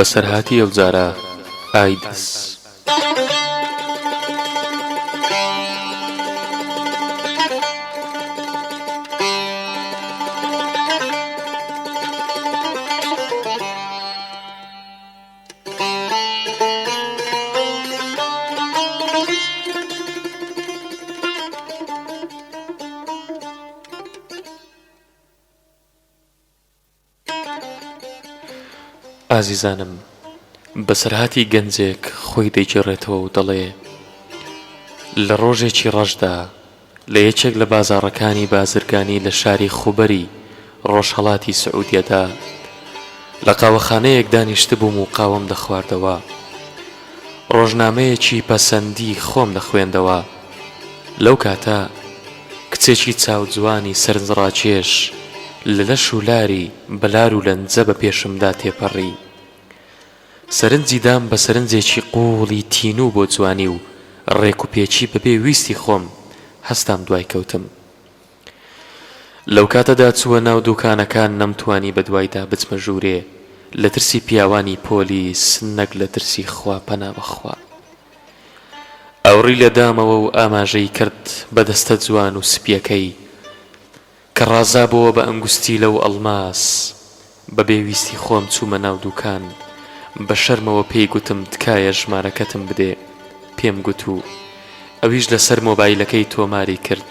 بەسەرهاتی ئەوجارە، ئایدز. ئازیزانم بەسەرهاتی گەنجێک خۆی دەیگێڕێتەوە و دەڵێ، لە ڕۆژێکی ڕەشدا لە یەکێک لە بازاڕەکانی بازرگانی لە شاری خوبەری ڕۆژهەڵاتی سعودیەدا لە قاوەخانەیەک دانیشتبووم و قاوەم دەخواردەوە. ڕۆژنامەیەکی پەسەندی خۆم دەخوێندەوە. لەو کاتە کچێکی چاوجوانی سەرنجڕاکێش لە لەش و لاری بە لار و لەنجە بە پێشمدا تێپەڕی. سەرنجی دام بە سەرنجێکی قووڵی تینوو بۆ جوانی و ڕێکوپێکی بەبێ ویستی خۆم هەستام دوای کەوتم. لەو کاتەدا چووە ناو دووکانەکان نەمتوانی بەدوایدا بچمە ژوورێ لە ترسی پیاوانی پۆلیس نەک لە ترسی خوا پەنا بەخوا. ئاوڕی لێ دامەوە و ئاماژەی کرد بە دەستە جوان و سپییەکەی کە ڕازابۆوە بە ئەنگوستیلە و ئەڵماس. بە بێ ویستی خۆم چوومە ناو دووکان، بە شەرمەوە پێی گوتم تکایە ژمارەکەتم بدێ، پێم گوت و ئەویش لە سەر مۆبایلەکەی تۆماری کرد.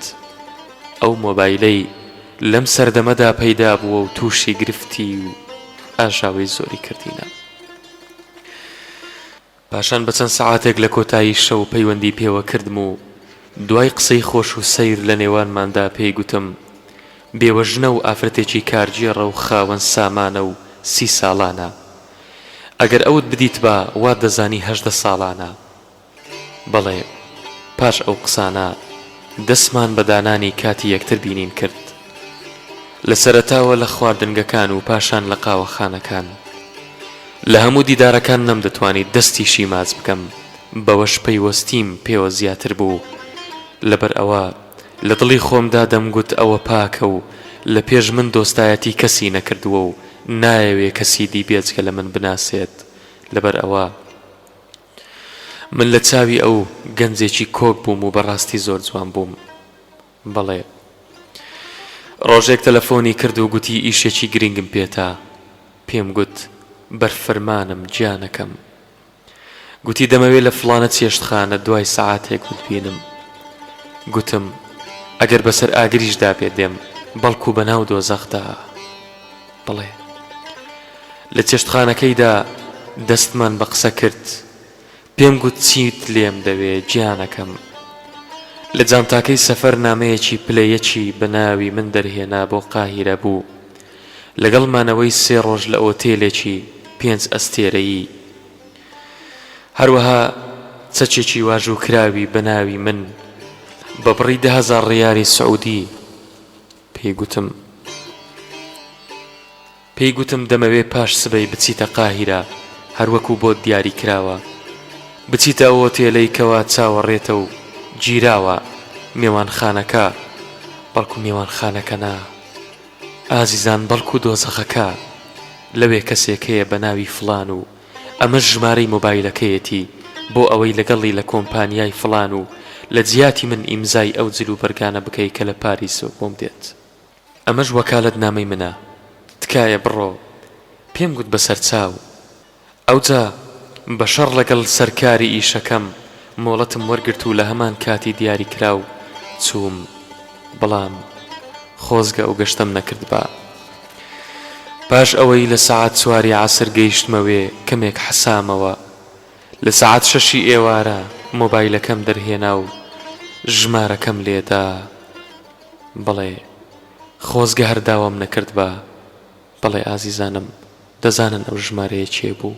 ئەو مۆبایلەی لەم سەردەمەدا پەیدا بووە و تووشی گرفتی و ئاژاوەی زۆری کردینە. پاشان بە چەند سەعاتێک لە کۆتایی شەو پەیوەندی پێوە کردم و دوای قسەی خۆش و سەیر لە نێوانماندا پێی گوتم بێوەژنە و ئافرەتێکی کارگێڕە و خاوەن سامانە و سی ساڵانە. ئەگەر ئەوت بدیتبا وات دەزانی 18 ساڵانە. بەڵێ پاش ئەو قسانە دەستمان بە دانانی کاتی یەکتر بینین کرد. لە سەرەتاوە لە خواردنگەکان و پاشان لە قاوەخانەکان. لە هەموو دیدارەکان نەمدەتوانی دەستیشی ماچ بکەم، بەوەش پەیوەستیم پێوە زیاتر بوو. لەبەر ئەوە لە دڵی خۆمدا دەمگوت ئەوە پاکە و لە پێش من دۆستایەتی کەسی نەکردووە و نایەوێ کەسی دی بێجگە لە من بناسێت. لەبەر ئەوە من لە چاوی ئەو گەنجێکی کۆک بووم و بەڕاستی زۆر جوان بووم. بەڵێ. ڕۆژێک تەلەفۆنی کرد و گوتی ئیشێکی گرینگم پێتە. پێم گوت، بەر فەرمانم گیانەکەم. گوتی دەمەوێ لە فڵانە چێشتخانە دوای سەعاتێک بتبینم. گوتم، ئەگەر بەسەر ئاگریشدا بێ دێم، بەڵکوو بەناو دۆزەخدا. بەڵێ. لە چێشتخانەکەیدا دەستمان بە قسە کرد. پێم گوت چیت لێم دەوێ گیانەکەم؟ لە جانتاکەی سەفەر نامەیەکی پلە یەکی بە ناوی من دەرهێنا بۆ قاهیرە بوو لەگەڵ مانەوەی سێ ڕۆژ لە ئۆتێلێکی پێنج ئەستێرەیی هەروەها چەکێکی واژووکراوی بە ناوی من بە بڕی 10,000 ڕیالی سعودی پێی گوتم. پێی گوتم دەمەوێ پاش سبەی بچیتە قاهیرە هەروەکو بۆت دیاری کراوە بچیتە ئەو ئۆتێلەی کەوا چاوەڕێتە و گیراوە مێوانخانەکە بەڵکو مێوانخانەکە نا ئازیزان بەڵکو دۆزەخەکە لەوێ کەسێک هەیە بە ناوی فڵان و ئەمەش ژمارەی مۆبایلەکەیەتی بۆ ئەوەی لەگەڵی لە کۆمپانیای فڵان و لە جیاتی من ئیمزای ئەو جلوبەرگانە بکەی کە لە پاریسەوە بۆم دێت. ئەمەش وەکالەت نامەی منە تکایە بڕۆ پێم گوت بەسەرچاو ئەوجا بە شەڕ لەگەڵ سەرکاری ئیشەکەم مۆڵەتم وەرگرت و لە هەمان کاتی دیاری کراو چووم بەڵام خۆزگە ئەو گەشتەم نەکردبا پاش ئەوەی لە سەعات چواری عەسر گەیشتمە وێ کەمێک حەسامەوە لە سەعات شەشی ئێوارە مۆبایلەکەم دەرهێنا و ژمارەکەم لێدا. بەڵێ خۆزگە هەر داوام نەکردبا بەڵێ ئازیزانم دەزانن ئەو ژمارەیە کێ بوو؟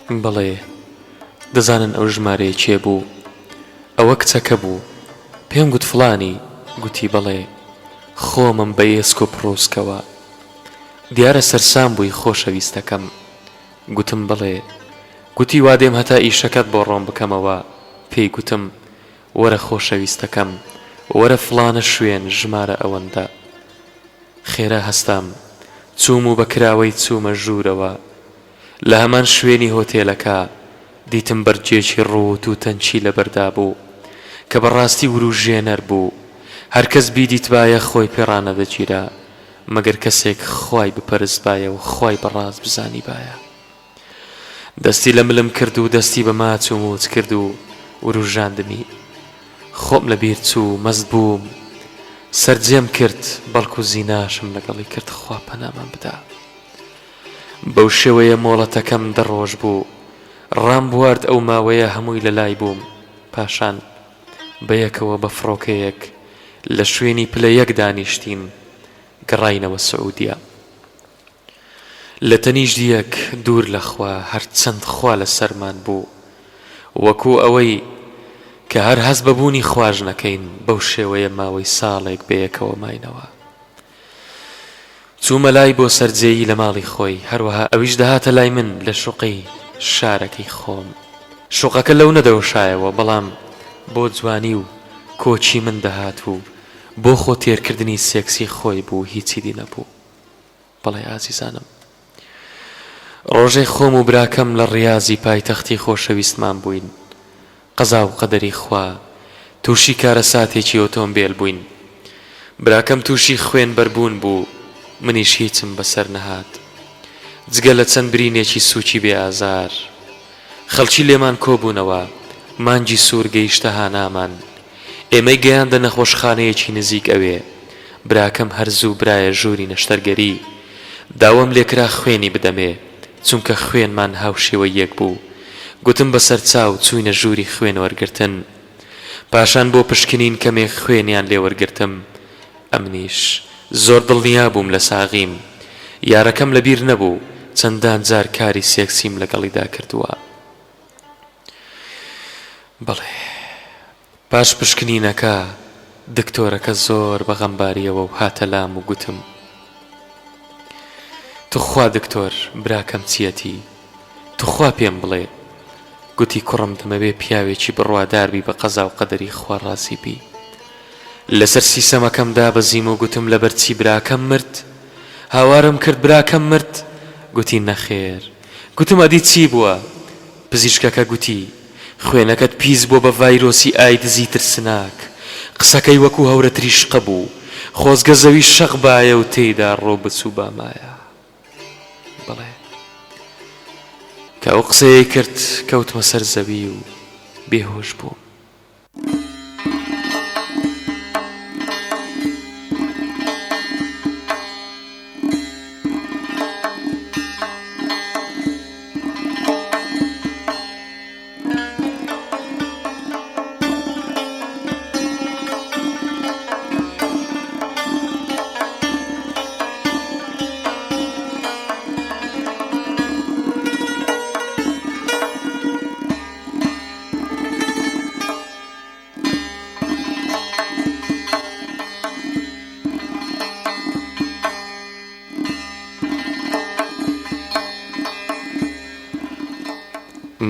بەڵێ، دەزانن ئەو ژمارەیە کێ بوو؟ ئەوە کچەکە بوو. پێم گوت فڵانی؟ گوتی بەڵێ. خۆمم بە ئێسک و پڕووسکەوە. دیارە سەرسام بووی خۆشەویستەکەم. گوتم بەڵێ. گوتی وا دێم هەتا ئیشەکەت بۆ ڕۆن بکەمەوە. پێی گوتم وەرە خۆشەویستەکەم، وەرە فڵانە شوێن ژمارە ئەوەندە. خێرا هەستام. چووم و بە کراوەی چوومە ژوورەوە. لە هەمان شوێنی هۆتێلەکە، دیتم بەرگێکی ڕووت و تەنکی لەبەردا بوو، کە بە ڕاستی ورووژێنەر بوو. هەر کەس بیدیتبایە خۆی پێ ڕانەدەگیرا، مەگەر کەسێک خوای بپەرستبایە و خوای بە ڕاست بزانیبایە. دەستی لە ملم کرد و دەستی بە ماچ و موچ کرد و ورووژاندمی. خۆم لە بیر چوو، مەست بووم. سەرجێم کرد، بەڵکو زیناشم لەگەڵی کرد خوا پەنامان بدا. بەو شێوەیە مۆڵەتەکەم دە ڕۆژ بوو. ڕامبوارد ئەو ماوەیە هەمووی لە لای بووم. پاشان بەیەکەوە بە فڕۆکەیەک لە شوێنی پلە یەک دانیشتین، گەڕاینەوە سعودیە. لە تەنیشت یەک دوور لە خوا هەرچەند خوا لە سەرمان بوو وەکو ئەوەی کە هەر هەست بە بوونی خواش نەکەین بەو شێوەیە ماوەی ساڵێک بەیەکەوە ماینەوە. چوومە لای بۆ سەرجێیی لە ماڵی خۆی، هەروەها ئەویش دەهاتە لای من لە شوقەی شارەکەی خۆم. شوقەکە لەو نەدەوەشایەوە، بەڵام بۆ جوانی و کۆکی من دەهات و بۆ خۆ تێرکردنی سێکسی خۆی بوو، هیچی دی نەبوو. بەڵێ ئازیزانم. ڕۆژێک خۆم و براکەم لە ڕیازی پایتەختی خۆشەویستمان بووین. قەزا و قەدەری خوا تووشی کارەساتێکی ئۆتۆمبێل بووین. براکەم تووشی خوێن بەربوون بوو، منیش هیچم بەسەر نەهات. جگە لە چەند برینێکی سووکی بێ ئازار. خەڵکی لێمان کۆبوونەوە، مانگی سوور گەیشتە هانامان. ئێمەی گەیاندە نەخۆشخانەیەکی نزیک ئەوێ. براکەم هەر زوو برایە ژووری نەشتەرگەری. داوام لێکرا خوێنی بدەمێ، چونکە خوێنمان هاوشێوەی یەک بوو. گوتم بەسەرچاو چووینە ژووری خوێن وەرگرتن. پاشان بۆ پشکنین کەمێک خوێنیان لێ وەرگرتم. ئەمنیش زۆر دڵنیا بووم لە ساغیم. یارەکەم لەبیر نەبوو چەندان جار کاری سێکسیم لەگەڵیدا کردووە. بەڵێ. پاش پشکنینەکە دکتۆرەکە زۆر بە غەمباریەوە و هاتە لام و گوتم توخوا دکتۆر براکەم چیەتی توخوا پێم بڵێ گوتی کوڕم دەمەوێ پیاوێکی بڕوادار بی بە قەزا و قەدەری خوا ڕازی بی لەسەر سیسەمەکەم دابەزیم و گوتم لەبەر چی براکەم مرد هاوارم کرد براکەم مرد گوتی نەخێر گوتم ئەدی چی بووە پزیشکەکە گوتی خوێنەکەت پیس بووە بە ڤایرۆسی ئایدزی ترسناک. قسەکەی وەکو هەورە تریشقە بوو. خۆزگە زەوی شەق بایە و تێیدا ڕۆ بچووبامایە. بەڵێ. کە ئەو قسەیەی کرد کەوتمە سەر زەوی و بێهۆش بووم.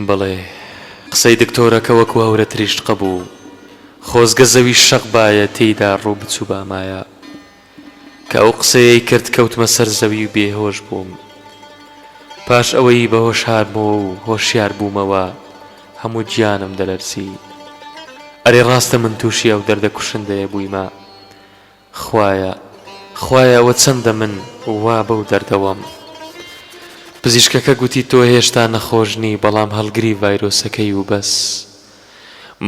بەڵێ قسەی دکتۆرەکە وەکو هەورە تریشقە بوو خۆزگە زەوی شەق بایە تێیدا ڕوو بچووبامایە کە ئەو قسەیەی کرد کەوتمە سەر زەوی و بێهۆش بووم پاش ئەوەی بەهۆش هاتمەوە و هۆشیار بوومەوە هەموو گیانم دەلەرزی ئەرێ ڕاستە من تووشی ئەو دەردە کوشندەیە بوویمە خوایە خوایە ئەوە چەندە من وا بەو دەردەوەم پزیشکەکە گوتی تۆ هێشتا نەخۆش نی بەڵام هەڵگری ڤایرۆسەکەی و بەس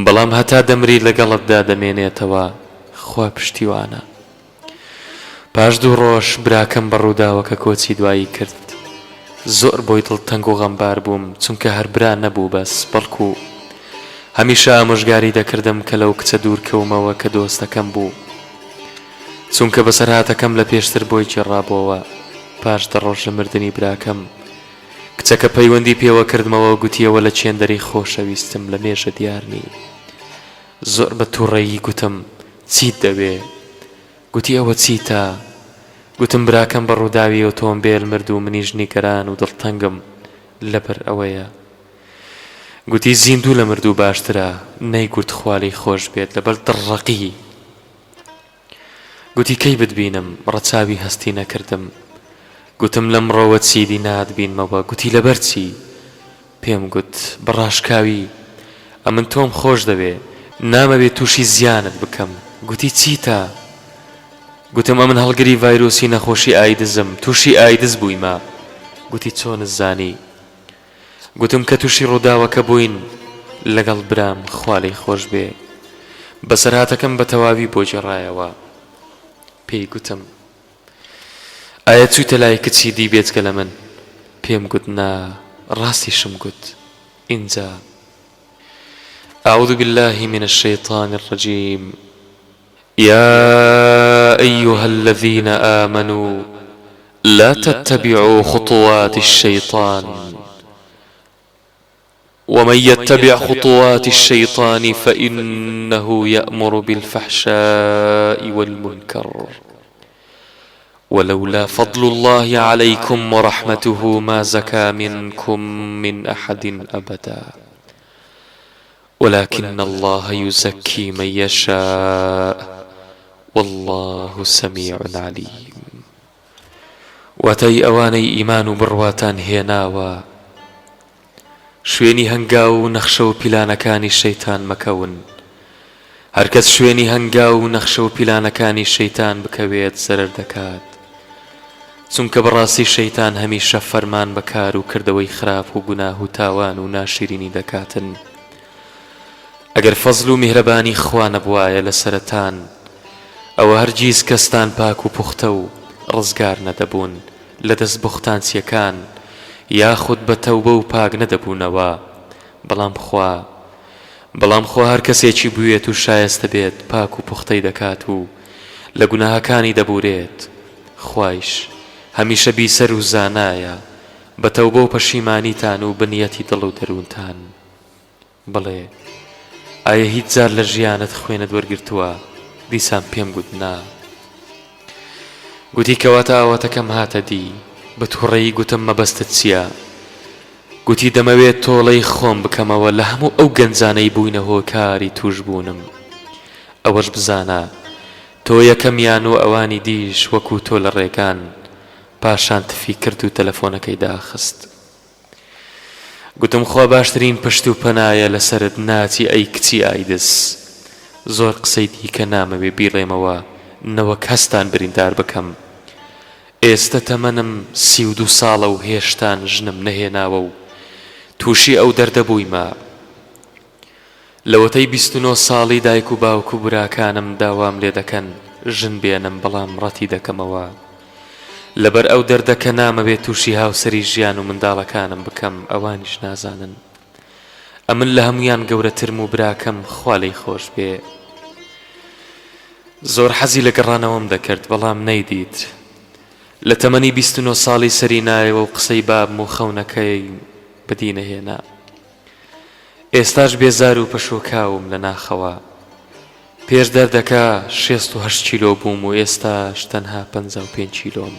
بەڵام هەتا دەمری لەگەڵتدا دەمێنێتەوە خوا پشتیوانە پاش دوو ڕۆژ براکەم بە ڕووداوەکە کۆچی دوایی کرد. زۆر بۆی دڵتەنگ و غەمبار بووم، چونکە هەر برا نەبوو بەس، بەڵکو هەمیشە ئامۆژگاری دەکردم کە لەو کچە دوور کەومەوە کە دۆستەکەم بوو. چونکە بەسەرهاتەکەم لە پێشتر بۆی گێڕابۆوە. پاش دە ڕۆژ لە مردنی براکەم. کچەکە پەیوەندی پێوە کردمەوە گوتیەوە لە چێندەری خۆشەویستم لە مێژە دیار نی. زۆر بە توڕەیی گوتم چیت دەوێ؟ گوتی ئەوە چیتە؟ گوتم براکەم بە ڕووداوی ئۆتۆمبێل مرد و منیش نیگەران و دڵتەنگم لەبەر ئەوەیە. گوتی زیندوو لە مردوو باشترە، نەیگوت خوا لێی خۆش بێت لەبەر دڵڕەقی. گوتی کەی بتبینم؟ ڕەچاوی هەستی نەکردم. گوتم لەمڕۆوە چیدی ناتبینمەوە، گوتی لەبەر چی؟ پێم گوت، بە ڕاشکاوی، ئەمن تۆم خۆش دەوێ، نامەوێ تووشی زیانت بکەم. گوتی، چیتە؟ گوتم، ئەمن هەڵگری ڤایرۆسی نەخۆشی ئایدزم، تووشی ئایدز بوویمە. گوتی، چۆنت زانی؟ گوتم، کە تووشی ڕووداوەکە بووین لەگەڵ برام، خوا لێی خۆش بێ. بەسەرهاتەکەم بە تەواوی بۆ گێڕایەوە. پێی گوتم. ئایا چوویتە لای کچی دی بێجگە لە من؟ پێم گوت نا، ڕاستیشم گوت. ئینجا. اعوذ باللە من الشیطان الرجیم یا ایها الذین آمنوا لا تتبعوا خطوات الشیطان ومن یتبع خطوات الشیطان فإنه یأمر بالفحشاء والمنکر ولولا فضل اللە علیکم ورحمته ما زکا منکم من احد ابدا ولکن اللە یزکی من یشاء واللە سمیع علیم. واتە ئەی ئەوانەی ئیمان و بڕواتان هێناوە شوێنی هەنگاو و نەخشە و پیلانەکانی شەیتان مەکەون، هەرکەس شوێنی هەنگاو و نەخشە و پیلانەکانی شەیتان بکەوێت زەرەر دەکات، چونکە بەڕاستی شەیتان هەمیشە فەرمان بە کار و کردەوەی خراپ و گوناه و تاوان و ناشیرینی دەکاتن، ئەگەر فەزل و میهرەبانی خوا نەبوایە لەسەرتان ئەوە هەرگیز کەستان پاک و پوختە و ڕزگار نەدەبوون. لە دەست بوختانچیەکان یاخود بە تەوبە و پاک نەدەبوونەوە بەڵام خوا بەڵام خوا هەر کەسێکی بوێت و شایەستە بێت پاک و پوختەی دەکات و لە گوناهەکانی دەبورێت خوایش هەمیشە بیسەر و زانایە بە تەوبە و پەشیمانیتان و بنیەتی دڵ و دەروونتان. بڵێ، ئایە هیچ جار لە ژیانت خوێنت وەرگرتووە؟ دیسان پێم گوت، نا. گوتی، کەواتە ئاواتەکەم هاتە دی. بە تووڕەیی گوتم، مەبەستت چییە؟ گوتی، دەمەوێت تۆڵەی خۆم بکەمەوە لە هەموو ئەو گەنجانەی بووینە هۆکاری تووشبوونم. ئەوەش بزانە، تۆ یەکەمیان و ئەوانی دیش وەکوو تۆ لە ڕێگان. پاشان تفی کرد و تەلەفۆنەکەی داخست. گوتم خوا باشترین پشت و پەنایە لەسەرت ناچی ئەی کچی ئایدز زۆر قسەی دیکە نامەوێ بیڵێمەوە نەوەک هەستان بریندار بکەم ئێستە تەمەنم 32 ساڵە و هێشتان ژنم نەهێناوە و تووشی ئەو دەردە بوویمە لەوەتەی 29 ساڵی دایک و باوک و براکانم داوام لێ دەکەن ژن بێنم بەڵام ڕەتی دەکەمەوە لەبەر ئەو دەردە کە نامەوێ تووشی هاوسەری ژیان و منداڵەکانم بکەم ئەوانیش نازانن ئەمن لە هەموویان گەورەترم و براکەم خوا لێی خۆش بێ زۆر حەزی لە گەڕانەوەم دەکرد بەڵام نەیدیت لە تەمەنی 29 ساڵی سەری نایەوە و قسەی بابم و خەونەکەی بەدی نەهێنا ئێستاش بێزار و پەشۆکاوم لە ناخەوە پێش دەردەکە 68 کیلۆ بووم و ئێستاش تەنها 55 کیلۆم.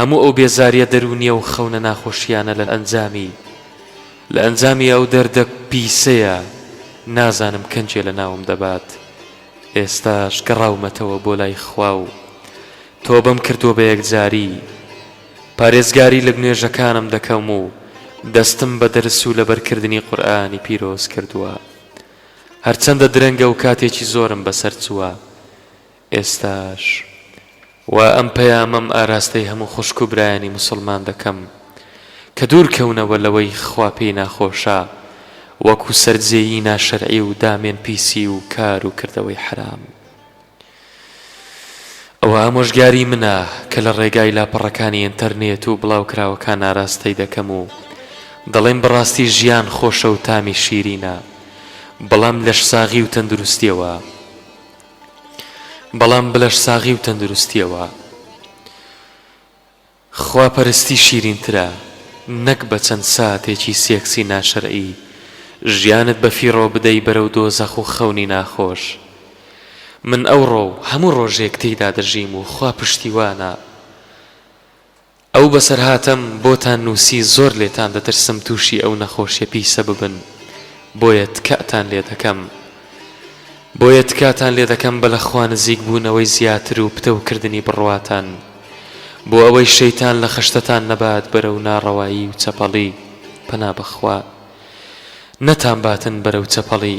هەموو ئەو بێزاریە دەروونیە و خەونە ناخۆشیانە لە ئەنجامی لە ئەنجامی ئەو دەردە پیسەیە نازانم کەنجێ لە ناوم دەبات. ئێستاش گەڕاومەتەوە بۆ لای خوا و تۆبەم کردووە بە یەکجاری. پارێزگاری لە نوێژەکانم دەکەم و دەستم بە دەرس و لەبەرکردنی قورئانی پیرۆز کردووە. هەرچەندە درەنگە و کاتێکی زۆرم بەسەر چووە، ئێستاش وا ئەم پەیامەم ئاراستەی هەموو خوشک و برایانی موسڵمان دەکەم کە دوور کەونەوە لەوەی خوا پێی ناخۆشە وەکو سەرجێیی ناشەرعی و دامێن پیسی و کار و کردەوەی حەرام. ئەوە ئامۆژگاری منە کە لە ڕێگای لاپەڕەکانی ئینتەرنێت و بڵاوکراوەکان ئاراستەی دەکەم و دەڵێم بەڕاستی ژیان خۆشە و تامی شیرینە بەڵام لەشساغی و تەندروستیەوە بەڵام بەلەشساغی و تەندروستیەوە. خوا پەرستی شیرینترە. نەک بە چەند ساتێکی سێکسی ناشەرعی ژیانت بە فیڕۆ بدەی بەرەو دۆزەخ و خەونی ناخۆش. من ئەوڕۆ و هەموو ڕۆژێک تێیدا دەژیم و خوا پشتیوانە. ئەو بەسەرهاتەم بۆتان نووسی زۆر لێتان دەترسم تووشی ئەو نەخۆشیە پیسە ببن بۆیە تکاتان لێ دەکەم بۆیە تکاتان لێ دەکەم بە لە خوا نزیک بوونەوەی زیاتر و پتەو کردنی بڕواتان بۆ ئەوەی شەیتان لە خشتەتان نەبات بەرەو ناڕەوایی و چەپەڵی پەنا بەخوا نەتان باتن بەرەو چەپەڵی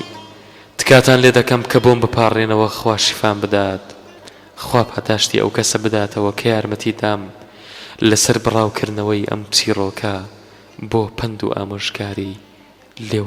تکاتان لێ دەکەم کە بۆم بپاڕێنەوە خوا شیفام بدات خوا پاداشتی ئەو کەسە بداتەوە کە یارمەتی دام لەسەر بڕاوکردنەوەی ئەم چیڕۆکە بۆ پەند و ئامۆژگاری لێ.